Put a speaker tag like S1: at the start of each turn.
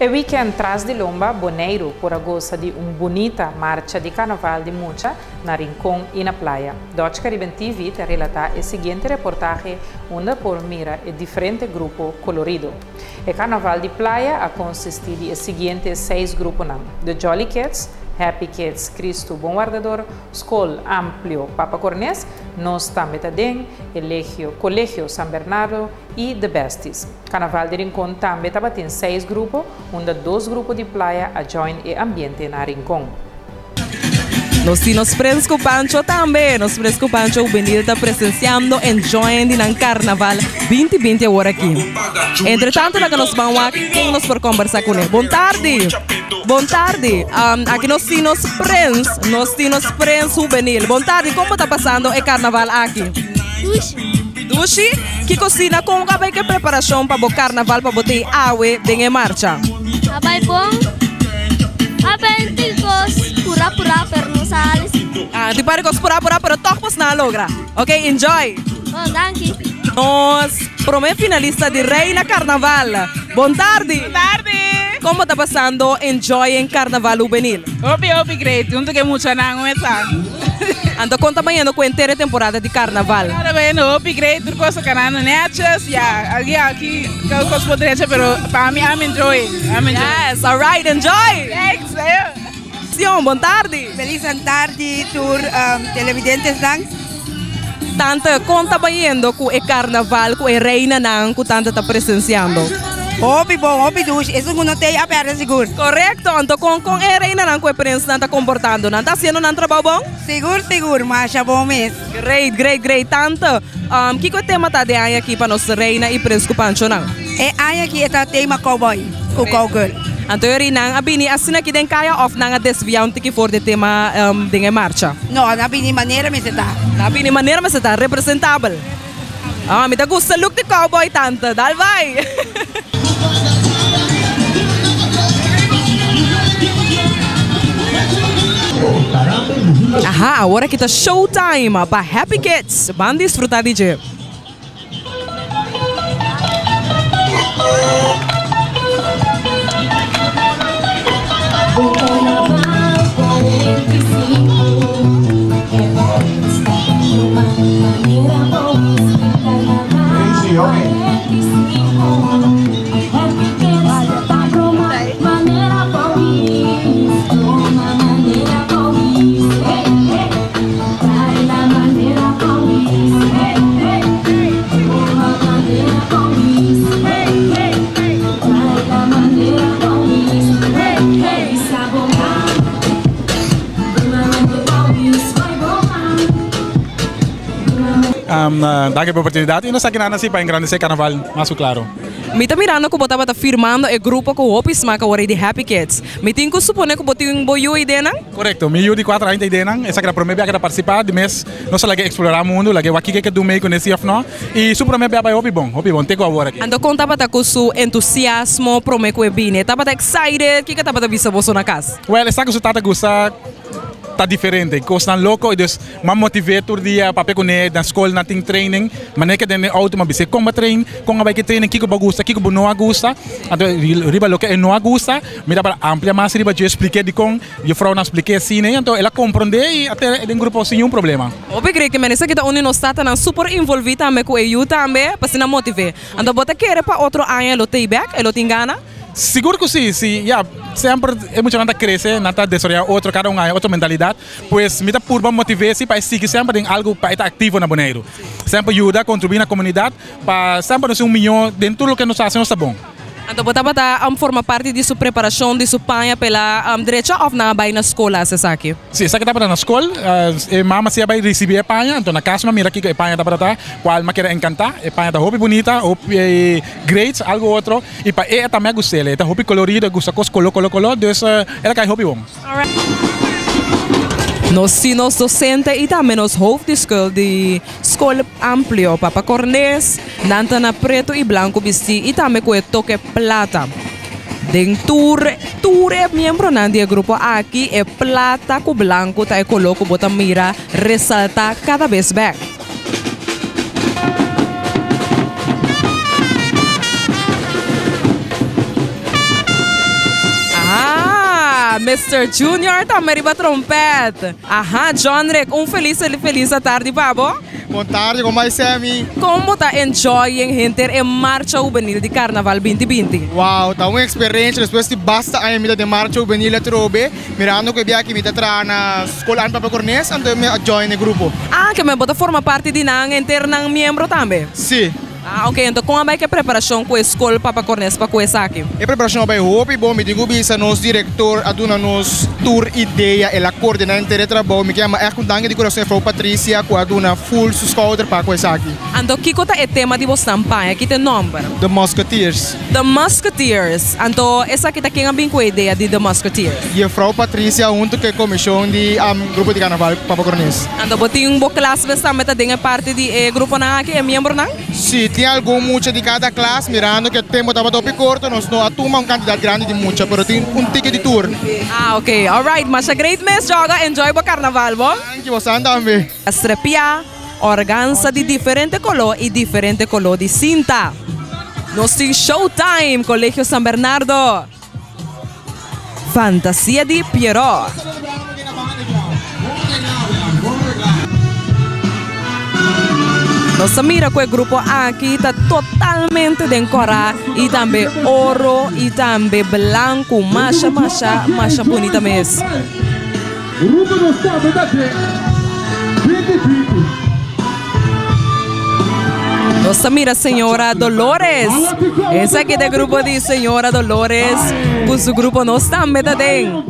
S1: E weekend tras di lomba, Boneiru por a gosa di un bunita marcha di karnaval di mucha na Rincon i na Playa. Dutch Caribbean TV ta relatá e siguiente reportahe unda por mira e diferente grupo kolorido. E karnaval di Playa a konsistí di e siguiente seis gruponan, The Jolly Kids, Happy Kids, Cristo Bon Wardador, Skol Amplio Papa Cornes, Nos Tambe Ta Den, Elegio, Colegio San Bernardo i The Besties. Carnaval di Rincon tambe tabatin seis grupo, unda dos grupo di playa a join e ambiente na Rincon.
S2: Nos tin nos Prins cu Pancho tambe. Nos Prins cu Pancho juvenil ta presenciando enjoying di nan Carnaval binti binti awor aki. Entre tanto laga nos ban wak ken nos por combersa cune. Bon tardi! Bon tardi! Aki nos tin nos Prins, nos tin nos Prins juvenil. Bon tardi, con bo ta pasando e Carnaval aki?
S3: Dushi.
S2: Dushi, kiko sina kon a bai ke preparashon pa bo karnaval pa bo tei awe den e marcha?
S3: A bai bon, a bai tin kos pura pura pero no sa hali si.
S2: Ah, tin par di kos pura pura pero tòg bos nan a logra. Ok, enjoy!
S3: Bon, danki.
S2: Nos prome finalista di Reina Karnaval. Bon tardi!
S4: Bon tardi!
S2: Kon bo ta pasando enjoying Karnaval Hubenil?
S4: Hopi hopi great, huntu ku e muchanan un esa.
S2: Anto kon ta bayendo ku henter e temporada di karnaval?
S4: Ta bayendo hopi great, tur kos ta kanando netjes, ya, algin aki kos por drecha pero pa mi I'm enjoying, I'm enjoying.
S2: Yes, alright, enjoy!
S4: Thanks, ayo.
S2: Sion, bon tardi!
S5: Feliz tardi tur televidentesnan.
S2: Tante, kon ta bayendo ku e karnaval, ku e reinanan ku tante ta presensiando?
S5: Hopi bon, hopi dushi. Esun ku no tei a pèrdè sigur.
S2: Korekto. Anto kon kon e reinanan ku e prensnan ta komportando? Nan ta hasiendo nan trabou bon?
S5: Sigur, sigur. Masha bon mes.
S2: Great, great, great. Tante, kiko e tema ta di e aña aki pa nos reina i prens ku panchonan?
S5: E aña aki e ta tema cowboy ku cowgirl.
S2: Anto e reinan a bini asina aki den kaya òf nan a desviá un tiki for di e tema den e marcha?
S5: No, nan a bini manera mester ta.
S2: Nan a bini manera mester ta, representabel. Ah, mi ta gusta look di cowboy tante. Dal bai! Aha, awor aki ta showtime pa Happy Kids. Ban disfruta di dje.
S6: Danki pa e oportunidat i nos aki nan asi pa engrandesé karnaval mas ku klaro.
S2: Mi ta mirando ku bo tabata firmando e grupo ku hopi smak awor ei di Happy Kids. Mi tin ku supone ku bo tin bo yu ideanan?
S6: Korekto, mi yu di kuater aña ta ideanan. Esaki ta promé bia ku e ta partisipá. Di mes nos a lag'é eksplorá mundu, lag'é wak kiko e ke du mei kuné si òf nò. I su promé bia bai hopi bon, hopi bon te ku awor aki.
S2: Anto kon tabata ku su entusiasmo promé ku e bini? E tabata excited? Kiko e tabata bisa boso na kas?
S6: Wèl, esaki su tata gusta ta diferente, kosnan loko i dus m'a motiv'é tur dia papia kuné na skol nan tin training, manera ke den e outo m'a bis'é kon bo train, kon a bai ke training, kiko bo a gusta, kiko bo no a gusta, anto riba loke e no a gusta mi tabata amplia mas riba dje splik'é dikon. Juffrounan splik'é asina i anto el a komprondé i a tene den grupo sin niun problema.
S2: Hopi great ke men esaki ta un di nos tatanan super involví tambe ku e yu tambe pa asina motiv'é. Anto bo ta kere pa otro aña e lo tei bek? E lo tin gana?
S6: Sigur ku si, si ya semper e muchanan ta krese, nan ta desaroyá otro, kada un aña otro mentalidat, pues mi ta purba motiv'é si pa e sigui semper den algu pa e ta aktivo na Boneiru. Semper yuda, kontribuí na komunidat pa semper nos tin un mihó den tur loke nos hasi nos ta bon.
S2: Anto bo tabata forma parti di su preparacion di su paña pa el a drecha of nan a bay na scol haci esaki?
S6: Si, esaki tabata na scol. E mama si a bay ricibi e paña, anto na cas mi a mira kico e paña tabata ta, cual mi a keda encanta. E paña ta hopi bunita, hopi great, algo otro, y pa e tambe a gust'el. E ta hopi colorido, e gusta cos colo colo colo, dus el a cay hopi bon.
S2: Nos tin nos docente y tambe nos hoofd di school di Skol Amplio Papa Cornes, nan ta na preto y blanco bisti y tambe cu e toke plata. Den tur tur e miembronan di e grupo aki e plata cu blanco ta e color cu bo ta mira resalta cada bes bek. mira Mr. Junior tambe riba trompet. Aha, John Rick, un felis felis atardi pa bo.
S7: Bon tardi, con bai Sammy?
S2: Con bo ta enjoying henter e marcha hubenil di Carnaval 2020?
S7: Wow, ta un experiencia despues di basta aña mi ta den marcha hubenil atrobe, mirando cu e bia aki mi ta traha na School Anne Papa Cornes, anto mi a join e grupo.
S2: Ah, ke men bo ta forma parti di nan henter nan miembro tambe?
S7: Si.
S2: Ah, ok. Anto kon a bai ku e preparashon ku e skol Papa Cornes pa ku esaki?
S7: E preparashon a bai hopi bon. Mi tin ku bisa nos direktor a duna nos tur idea, el a koordiná henter e trabou. Mi ke yama ègt un danki di kurason Juffrouw Patricia ku a duna ful su skouder pa ku esaki.
S2: Anto kiko ta e tema di bosnan paña? Ki ta e nòmber?
S7: The Musketeers.
S2: The Musketeers. Anto esaki ta ken a bin ku e idea di The Musketeers?
S7: Juffrouw Patricia huntu ku e komishon di grupo di karnaval Papa Cornes.
S2: Anto bo tin bo klas bes tambe ta den e parti di e gruponan aki, e miembronan?
S7: Si, tin algun mucha di kada klas, mirando ku e tempo tabata hopi korto, nos no a tuma un kantidat grandi di mucha, pero tin un tiki di tur.
S2: Ah, ok. Alright, masha great mes, Joga. Enjoy bo karnaval, bo.
S7: Danki, bosan tambe.
S2: Strepia, organza di diferente koló i diferente koló di sinta. Nos tin Showtime, Colegio San Bernardo. Fantasia di Pierrot. Nos ta mira ku e grupo aki ta totalmente den kòrá i tambe oro i tambe blanku. Masha masha masha bunita mes. Nos ta mira señora Dolores. Esaki ta e grupo di señora Dolores ku su grupo nos tambe ta den.